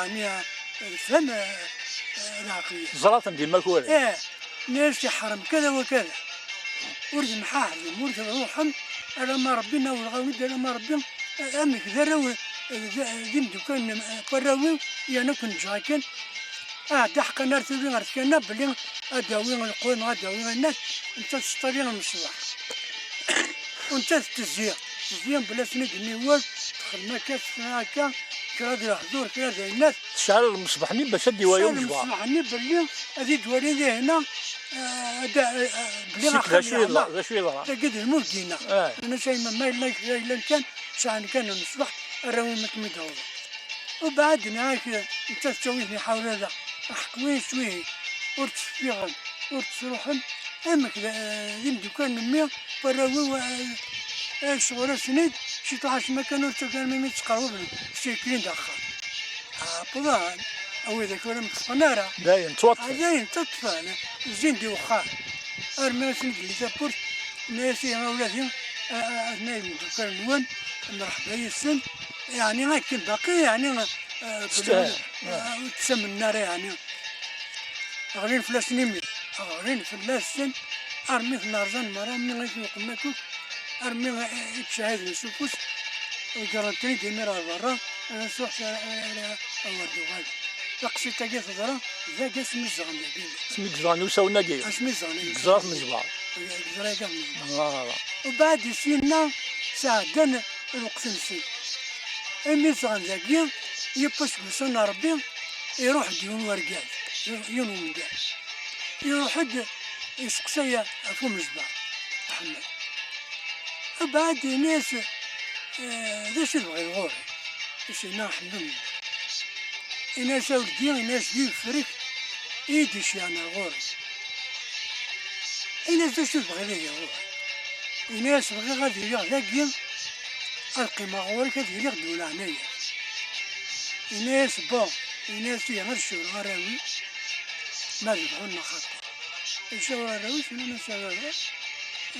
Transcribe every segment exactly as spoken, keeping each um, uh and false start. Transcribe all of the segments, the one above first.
Ɛni, eh, tfehmem, eh, eh, leɛqel-is? Ẓrat-ten di Makura. Eh, nna-yas iḥrem kada wa kada. Ur temḥaḥdem, ur tṛuḥem, alamma Ṛebbi, nawleɣ-awen-d, alamma Ṛebbi, eh, amek d arraw, eh, d, d imeddukal n, eh, warraw-iw, yerna ken-ǧǧeɣ akken. Aɛedda ḥeqqan ar tili ar tkanna belli ad d-awi lqum, ad d-awi ayennat, nettat tettali lmeṣbaḥ. U nettat tezzi, tezzi belli ad sen-id-tenni awal, texdem akka, tefna akka, kra d lehdur, kra d ayennat. Tecɛel lmeṣbaḥ-nni bac ad d-iwali umejbar. Tecɛel lmeṣbaḥ-nni belli ad d-iwali dihna, eh, ad, eh, belli sik d acu yeḍra, d acu yeḍra. Dagi d lmudina. Eh. Nna-as a yemma, ma yella kra yellan kan, sɛan kan lmeṣbaḥ, arraw-im ad kem-id-awḍen. Ubeɛd nniɣ-ak, nettat tettawi-ten iḥawla da, aḥeqq wihin s wihin, ur tteffiɣen, ur ttruḥen, amek d, d imeddukal n mmi, warraw-iw, eh, eh, sɣur-asen-id, ciṭuḥ asma kan ur ttakan mi ttqerruben, sirkilin d axxam. Ɛeṭṭlen, a widak ur am-tteffɣen ara. Dayen, ttwaṭṭfen. Ah, dayen, ttwaṭṭfen, zzin di wexxam. Armi asen-d-telli tawwurt, nna-yas ihi a wladi, a, a, atnay imeddukal-nwen, mreḥba yid-sen, yeɛni akken baqi, yeɛni, eh, belli, eh, ur ttamnen ara, yeɛni. Ɣlin fell-asen imi, ɣlin fell-asen, armi ten-rẓan merra, armi i ten-uqmen akk, armi i, i ttcehhiden s ufus, ḍeggren-ten-id imir ɣer berra, ala s ruḥ ara, ara, ara, a wer d-uɣal. Taqsiṭ-agi teḍra, dagi asmi zedɣen dagi. Asmi zedɣen usawen-agi? Asmi zedɣen agi. Deg Ẓrat Mejbar? Deg Ẓrat Mejbar. Ah. Ubeɛd syenna, sɛeddan lweqt-nsen. Imi zedɣen dagi, yiwwas deg wussan n Ṛebbi, iruḥ-d yiwen wergaz, yiwen umdan. Iruḥ-d, iseqsay ɣef umejbar, Ḥmed. Ubeɛd yenna-yas, eh, d acu i tebɣiḍ ɣur-i? As-yenna Ḥmed umejbar. Yenna-yas a wledi, yenna-yas d ufrik i yi-d-iceyyɛen ar ɣur-k. Yenna-yas d acu i tebɣiḍ ihi ɣur-i? Yenna-yas bɣiɣ ad iliɣ dagi, ad qqimeɣ ɣur-k, ad iliɣ d uleɛnaya. Yenna-yas bon, yenna-yas ihi ad cewreɣ arraw-iw, ma ad bɣun neɣ xaṭi. Icawṛ arraw-is, nnan-as a baba,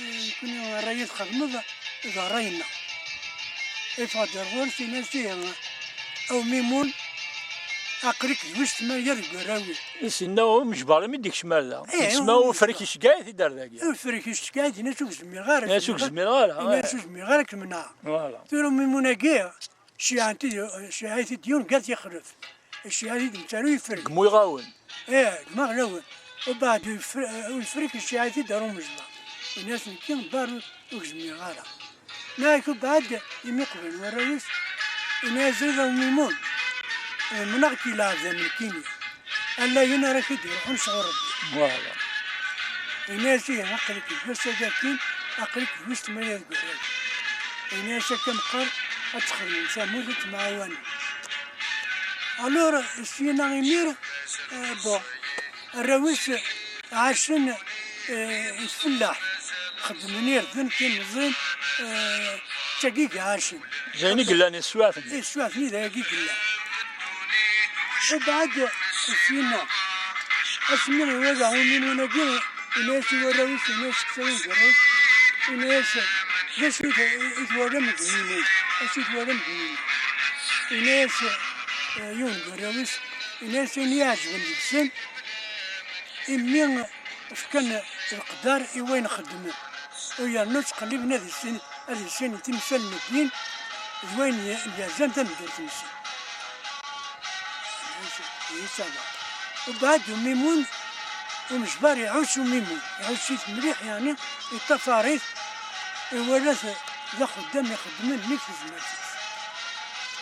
eh, nekni ṛṛay i txedmeḍ d ṛṛay-nneɣ. Iffeɣ-d ar ɣur-s, yenna-as ihi a Umimun, aql-ik d wis tmanya deg warraw-iw. Is yenna umejbar imi d-ikcem ar da. Eh, isma u- ufrik iceggeɛ-it-id ar dagi. Ufrik iceggeɛ-it, yenna-as ur k-zmireɣ ara. Yenna-as ur k-zmireɣ ara, yenna-as ur zmireɣ ara ad k-menɛeɣ. Voilà. Tura Umimun-agi, Ceyɛen-t-id, ceyɛen-t-id yiwen gar tixlef. Ceyɛen-t-id nettaru ifrik. Gmu iɣawen. Ih, gma ɣlawen. Ubeɛd uyefr-, uyefrik ceyɛen-t-id ar umejbar. Ini-as nekki bar ur gzmireɣ ara. Nniɣ-ak ubeɛd imi qeblen warraw-is, ini-as zid a Umimun. Ḍemneɣ-k i leɛzam nekkini. Allayen ara k-id-iruḥen sɣur Rebbi. Voilà. Ini-as ihi aql-ik deg wass-agi akkin, aql-ik deg wis tmanya deg warraw. Ini-as akka meqqar ad txedmem tamurt ad temɛawanem. Alors, syin-a imir, eh, bon, arraw-is ɛacen, eh, i tfellaḥt, xeddmen irden, timẓin, eh, d tagi i ɛacen. D ayen i yellan i teswiɛt-nni. I teswiɛt-nni d ayagi i yellan. Ubeɛd, syin-a, asmi iwala Umimun-agi, ini-as i warraw-is, ini-as, seqsayen warraw-is, ini-as, d acu i t-, i twalam deg yimi-nni? Acu i twalam deg yimi-nni? Ini-as, eh, yiwen n warraw-is, ini-as, ayen i iɛeǧben deg-sen, imi fkan leqder i wayen xeddmen, u yernu ttqelliben ad issin, ad issin timsal n ddin d wayen y-, yerzan tameddurt-nsen. Yettaba. Ubeɛd Umimun, umejbar iɛuss Umimun, iɛuss-it mliḥ, yeɛni iṭṭafar-it, iwala-t d axeddam ixeddmen nnig tezmert-is.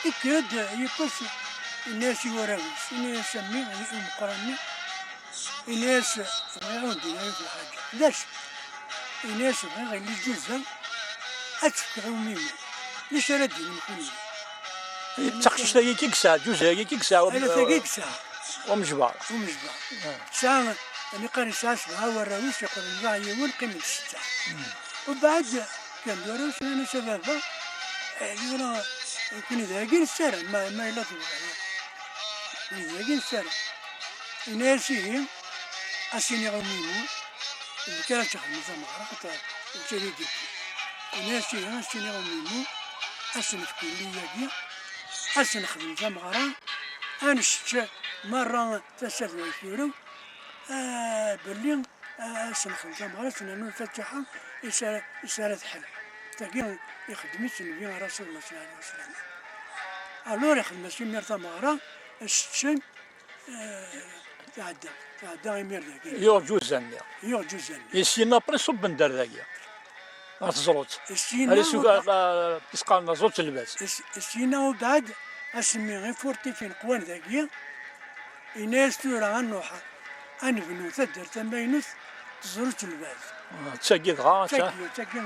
Ikker-d yiwwas, yenna-yas i warraw-is, yenna-yas a mmi, i umeqqran-nni, Ini-as, bɣiɣ ad wen-d-iniɣ yiwet lḥaǧa. D acu? Ini-as, bɣiɣ yelli Ǧuza ad tt-fkeɣ i Umimun. D acu ara d-tinim kunwi? D taqcict-agi i yesɛa, Ǧuza-agi i yesɛa, ala, tagi i yesɛa. Umejbar. Umejbar. Ah. Tesɛa, niqal yesɛa sebɛa warraw-is, yeqqlen daɣ yiwen, qqimen-d setta. Hmm. Ubeɛd, kan d warraw-is, nnan-as a baba, eh, d ura, nekni dagi nessaram, ma, ma yella tebɣiḍ. Nekni dagi nessaram. Ini-as ihi, ad s-iniɣ i Umimun, d nekk ara s-ixedmen tameɣra, xaṭer d netta i d-yewwin. Ini-as ihi, ad s-iniɣ i Umimun, ad s-nefk yelli-agi, ad s-nexdem tameɣra, ad nessečč merra tasa d way turew, ah, belli, ah, ad s-nexdem tameɣra, ad s-nernu lfatiḥa, is ara, is ara tḥel. Tagi ixeddem-itt Nnbi Rasulullah sallallahu alayhi wa sallam. Alors ixdem-as imir tameɣra, sseččen, ah, tɛedda, tɛedda imir dagi. Yuɣ ǧuzan-nni. Yuɣ ǧuzan-nni. Isyin après ṣubben-d ar dagi. Ɣer teẓrut. Isyin. Ar isuga, ah, isqaren ẓrut lbaz. Is-, isyin ubeɛd, asmi ifortifin qwan dagi, yenna-yas tura ad nruḥ, ad nebnu taddart tamaynut, teẓrut lbaz. Ah, d tagi dɣa, d tagi, d tagi,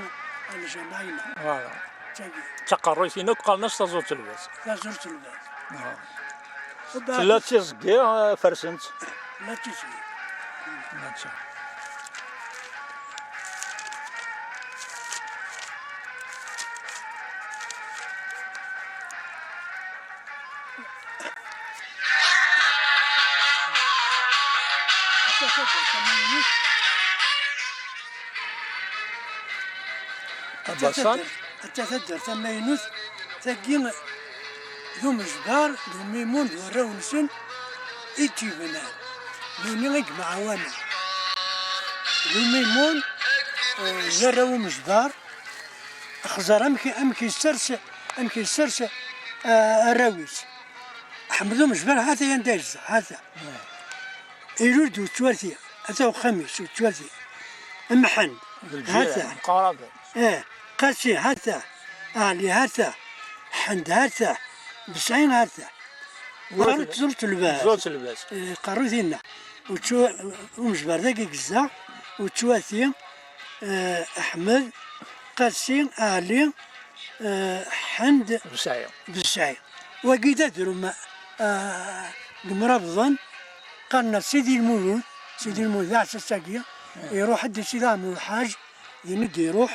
a lǧamaɛina. Voilà. D tagi. D taqerruyt-in akk qqaren-as taẓrut lbaz. Taẓrut lbaz. Ah. Ubeɛd tella d tiẓgi, ah, fersen-tt. Tella d tiẓgi. Mačči. Abaṣan. Atta taddart tamaynut, tagi d umejbar, d umimun, d warraw-nsen i tt-ibnan. Nuni i yemɛawanen. D umimun, eh, d arraw umejbar, xẓer amek, amek yessers, amek yessers, eh, arraw-is. Ḥmed umejbar, hata anda yezdeɣ, hata. Ilul-d uttwati, hata uxxam-is, uttwati. Mḥend, d lǧiran, hata. Mqaraben. Eh, Qasi, hata. Ɛli, hata. Ḥend, hata. Besɛin, hata. Qqaren-d ẓrut lbaz. Ẓrut lbaz. Eh, qqaren dinna. Uttwa-, umejbar dagi yezdeɣ, uttwati, eh, Ḥmed, Qasi, Ɛli, eh, Ḥend, Besɛi. Besɛi. Wagi d adrum, ah, deg Mrabḍen, qqaren-as Sidi Lmulud, Sidi Lmulud d aɛessas-agi, iruḥ-d i Sidi Ɛmer Lḥaǧ, din i d-iruḥ,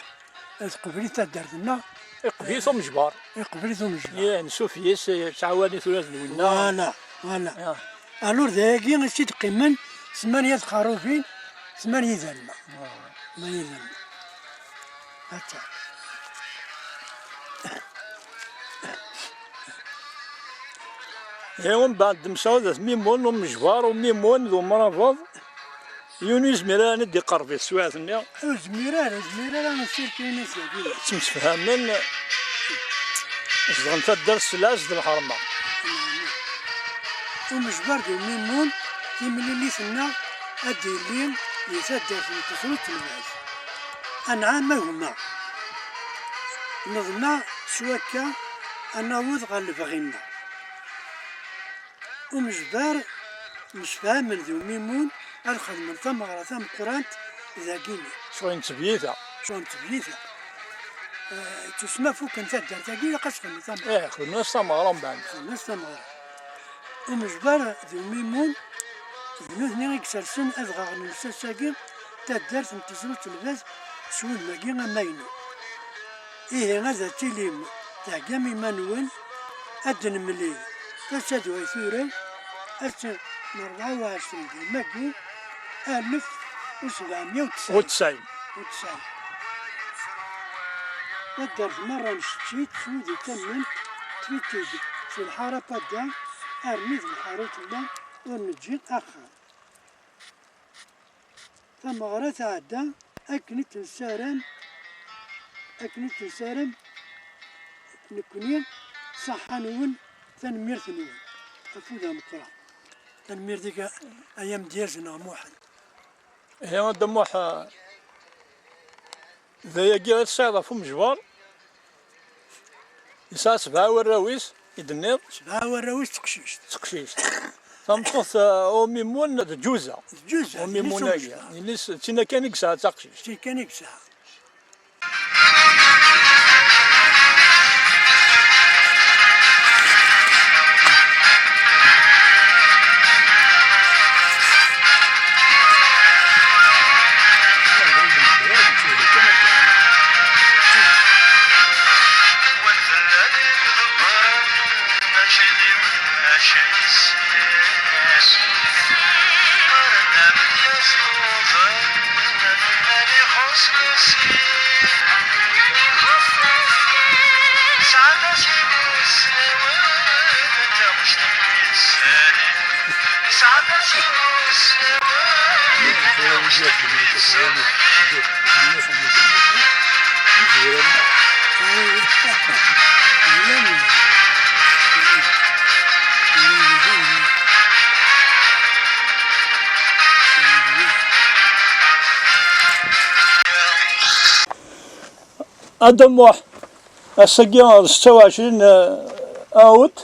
teqbel-it taddart-nneɣ. Iqbel-it umejbar. Iqbel-it umejbar. Ansuf yes, yettɛawan-it ula d winna. Voilà, voilà. Ya. Alors d ayagi i s-id-qqimen tmanya txerrubin, tmanya idamma. Ah. Tmanya idamma. Atta. Ihi, umbeɛd d Mesɛud At Mimun, umejbar, umimun d umrabeḍ, yiwen ur yezmir ara ad d-iqerreb i teswiɛt-nni. Ur yezmir ara, ur yezmir ara ad sirk ayen i s-yagi. Ttemsefhamen, zedɣen taddart s lɛezz d lḥerma. Umejbar d umimun, timlilit-nneɣ ad d-yili di taddart n Tezrut n Lbaz. Anɛam a gma. Neḍmeɛ s wakka ad naweḍ ɣer lebɣi-nneɣ. Umejbar msefhamen d umimun ad xedmen tameɣra tameqqrant dagini. Ccɣel n tebyita. Ccɣel n tebyita. Eh, tusma fukken taddart-agi, ilaq ad xedmen tameɣra. Ih, xedmen-as tameɣra mbeɛd. Xedmen-as tameɣra. Umejbar d umimun, d nutni i isersen adɣaɣ n lsas-agi, taddart n Tezrut Lbaz, s wudem-agi amaynu. Ihi, ad tilim theggam iman-nwen, ad d-nemlil tasa d way turew, ass n rebɛa u ɛecrin di Maggu, alef u sebɛemya u tesɛin. U tesɛin. U tesɛin. Taddart merra nessečč-itt s wudi d tamment, tfiti-d si lḥara Padda armi d lḥara Utella, ur neǧǧi axxam. Tameɣra tɛedda akken i tt-nessaram, akken i tt-nessaram nekni, ṣṣaḥa-nwen, tanemmirt-nwen, afud ameqqran. Tanemmirt-ik a, ay amedyaz-nneɣ Muḥend. Ihi a Dda Muḥ, d ayagi i tesɛiḍ ɣef umejbar? Yesɛa sebɛa warraw-is, i d-tenniḍ? Sebɛa warraw-is d teqcict. D teqcict. Tameṭṭut, uh, umimun d Ǧuza. D Ǧuza, umimun-agi. Yelli-s d tinna kan i yesɛa d taqcict. D tin kan i yesɛa. Adam Muḥ, ass-agi d setta u ɛecrin août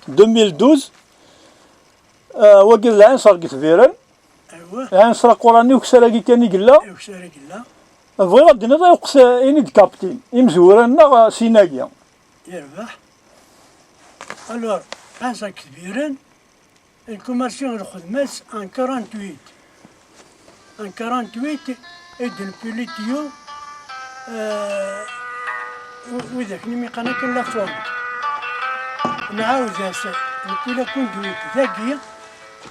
deux mille douze, wagi d lɛinṣer deg Tbiren. Lɛinṣer aquran i ukessar-agi kan i yella. Bɣiɣ ad d-tiniḍ ayweq ini-d kaptin, imezwura-nneɣ sin-agi. Yerbeḥ. Alors, lɛinṣer deg Tbiren, nkumersi lxedma-s en quarante-huit. En quarante-huit, Eden Pulitio, euh, w-, widak-nni mi qqaren akken la fonte. Nɛawed-as, depuis la conduite dagi,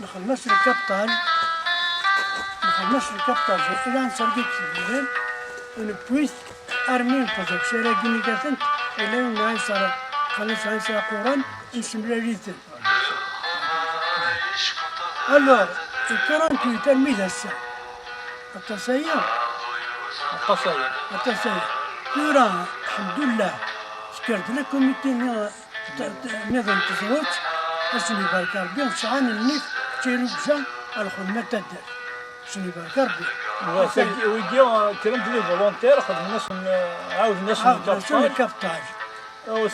nxedm-as le capital, nxedm-as le capital, ila nsergi-d Tbiren, newwi-t armi newweḍ deg usarag-nni gatent, ila yiwen lɛinṣer, qqaren-as lɛinṣer aquran, nsemlal-iten. Alors, quarante-huit armi d ass-a. Aṭas aya. Aṭas aya. Aṭas aya. Tura, lḥemdullah, tekker-d la comité-nni, t-, t-, nniḍen n teẓrut, ad sen-ibarek Rebbi, sɛan nnif, d tirrugza, ar lxedma n taddart. Ad sen-ibarek Rebbi. Wa, tagi, wigi, kkren-d les volontaires, xedmen-asen, ɛawden-asen, ɛawden-asen lkapṭaj.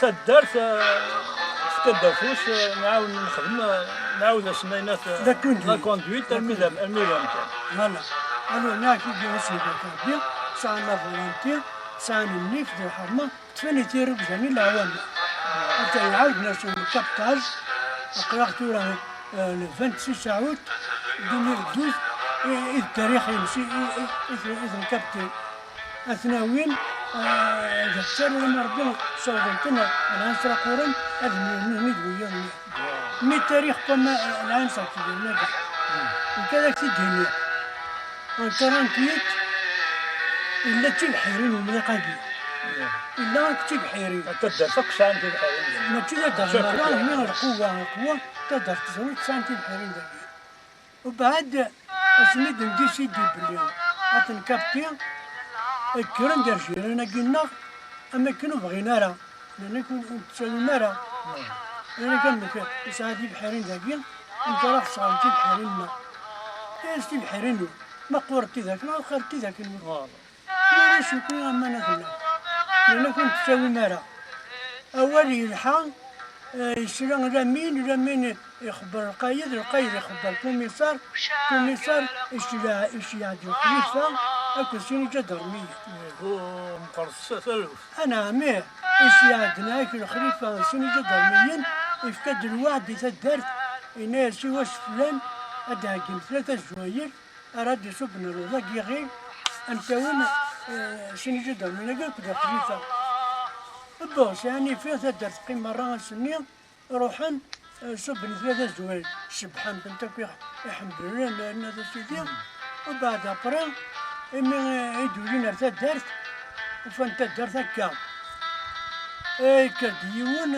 Taddart, eh, tefka-d afus, eh, nɛawen nexdem, eh, nɛawed asen-nini-t, eh, la conduite, la conduite, armi d am-, armi d amkan. Voilà. Alors, nniɣ-ak-id, ass-nni Rebbi, sɛan la volonté, sɛan nnif d lḥerma, ṭṭfen i tirrugza-nni leɛwama. Ata iɛawed-asen le capital, aql-aɣ tura, eh, le vingt-six août deux mille douze, i, i d tarix-ines, i, i, i, i, i ten-captin. Ad ten-awin, eh, d akessar, alamma Rebbi sawḍen-ten lɛinṣer aquran, ad mlilen nutni d wiyaḍ-nni. Mi tarix n wama, eh, lɛinṣer n Tbiren-agi. Nekk ad ak-t-id-iniɣ. En quarante-huit, illa d tibḥirin umliq-agi. Illa akk d tibḥirin. Taddart akk sɛan tibḥirin. Mačči taddart merra, mi lqewwa, lqewwa, taddart teẓrut sɛan tibḥirin dagi. Ubeɛd, asmi d-ndisidi belli ad ten-capti, kkren-d ar jiran-agi-nneɣ, am akken ur bɣin ara, nnan-ak ur, ur d-tettawim ara. Nnan-ak amek, nesɛa tibḥirin dagi, amek ara tesɛem tibḥirin-nneɣ? As tibḥirin-nwen, ma qqurent tidak-nneɣ, xirent tidak-nwen. Ulac nekni aman ad naf. Nnan-ak ur nettawim ara. Awal yelḥa, eh, yesla Lamin, Lamin ixebber Lqayed, Lqayed ixebber Kumisar, Kumisar iceyyeɛ-, iceyyeɛ-d Lxlifa akked sin iǧadarmiyen. Ihu, meqqret taluft. Anɛam, ih, iceyyeɛ-d nnan-ak Lxlifa sin iǧadarmiyen, ifka-d lweɛd i taddart, yenna-yas i wass flan ad d-heggim tlata zwayer, ara d-iṣubben luḍa n yiɣil, ad n-tawin, eh, sin iǧadarmiyen-agi akked Lxlifa. Bon, sɛan ifi, taddart teqqim merra ass-nni, ruḥen, eh, ṣubben tlata zwayer, cebbḥen-tent akk iḥ-, iḥemlen, yerna d asidi. Ubeɛd après, imi, eh, i d-ulin ar taddart, ufan taddart akka. Eh, yekker-d yiwen,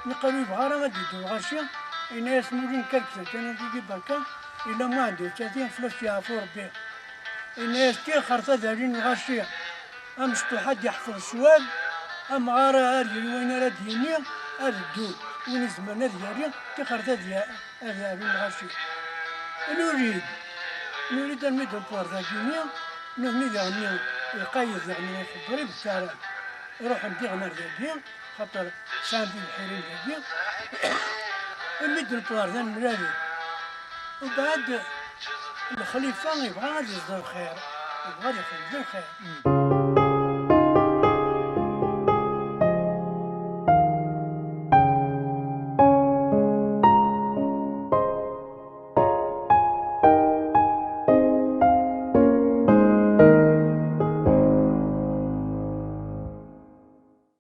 niqal ur yebɣi ara ad d-iddu lɣaci, yenna-yas ma ur nekk ad gzan kan ad igi berka, yella Muḥend Ucati, fell-as yeɛfu Rebbi. Yenna-yas tixert ad alin lɣaci, amecṭuḥ ad d-iḥfeḍ ccwal, amɣar ad yili wayen ara d-yini, ad ddun. Win izemren ad yali, tixert ad ya-, ad alin lɣaci. Nuli-d, nuli-d armi d ampur dagini, nutni diɣenni, lqayed diɣenni ixebber ibessaran. Ruḥen diɣen ar dagi, xaṭer sɛan tibḥirin dagi. Imi d-newweḍ ar da nemlal-d. Ubeɛd, lexlifa yebɣa ad iẓer lxir, yebɣa ad ixdem d lxir.